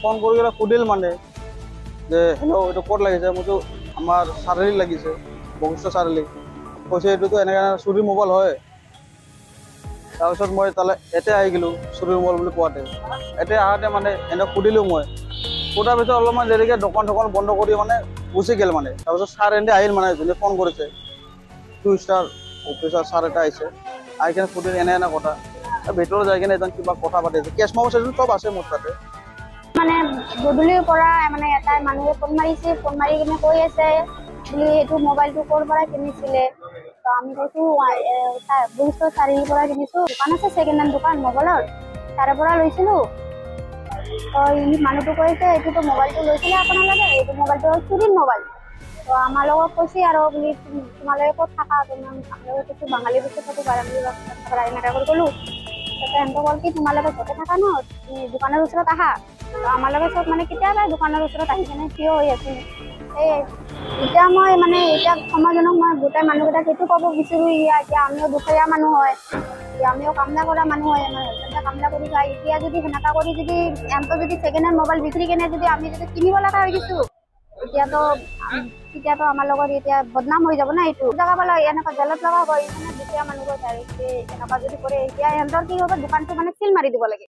Phone কৰি কিনে সুধিল মানে যে হেল্ল', এইটো ক'ত লাগিছে? মোৰতো আমাৰ চাৰিআলিত লাগিছে, বশিষ্ঠ চাৰিআলি। কৈছে এইটোতো এনেকৈ চুৰি মোবাইল হয়। তাৰপিছত মই তালৈ ইয়াতে আহি গ'লোঁ চুৰি মোবাইল বুলি কোৱাতে। ইয়াতে আহোঁতে মানে এনে সুধিলোঁ মই, সোধাৰ পিছত অলপমান দেৰিকৈ দোকান চোকান বন্ধ কৰি মানে গুচি গ'ল মানে। তাৰপিছত ছাৰ এনে আহিল মানে, যোনে ফোন কৰিছে, টু ষ্টাৰ অফিচাৰ ছাৰ এটা আহিছে। আহি কিনে সুধিল এনে এনে কথা, ভিতৰত যাই কিনে এজন কিবা কথা পাতি আছে। কেছ মেমো চেছ চব আছে মোৰ তাতে। মানে গধূলিৰ পৰা মানে এটাই মানুহে ফোন মাৰিছে, ফোন মাৰি কিনে কৈ আছে বুলি এইটো মোবাইলটো ক'ৰ পৰা কিনিছিলে? তো আমি কৈছোঁ বশিষ্ঠ চাৰিআলিৰ পৰা কিনিছোঁ, দোকান আছে ছেকেণ্ড হেণ্ড দোকান মোবাইলৰ, তাৰে পৰা লৈছিলোঁ। তো ই মানুহটো কৈছে এইটোতো মোবাইলটো লৈছিলে আপোনালোকে, এইটো মোবাইলটো চুৰিৰ মোবাইল। তো আমাৰ লগত কৈছে আৰু বুলি তোমালোকে ক'ত থাকা? আপোনালোকে কৈছোঁ বাঙালী বস্তি থাকোঁ, বাঙালী এনেকৈ কৰি ক'লোঁ। তাতে সিহঁতে ক'ল কি তোমালোকে ঘৰতে থাকা ন, তুমি দোকানৰ ওচৰত আহা। তো আমাৰ লগত চব মানে কেতিয়াবা দোকানৰ ওচৰত আহি কিনে থিয় হৈ আছিল। এই এতিয়া মই মানে এতিয়া সমাজনক মই গোটেই মানুহকেইটাক সেইটো ক'ব বিচাৰোঁ, এতিয়া আমিও দুখীয়া মানুহ হয়, এতিয়া আমিও কামলা কৰা মানুহ হয়, আমাৰ হাজবেণ্ডে কামলা কৰি খায়। এতিয়া যদি সেনেকুৱা কৰি যদি এহঁতৰ যদি ছেকেণ্ড হেণ্ড মোবাইল বিক্ৰী কেনে যদি আমি যদি কিনিব লগা হৈ গৈছোঁ, তেতিয়াতো আমাৰ লগত এতিয়া বদনাম হৈ যাব না। এইটো জেগা পালে এনেকুৱা জেলত লগা হ'ব। এইকাৰণে দুখীয়া মানুহক এনেকুৱা যদি কৰে, এতিয়া সিহঁতৰ কি হ'ব, দোকানটো মানে চিল মাৰি দিব লাগে।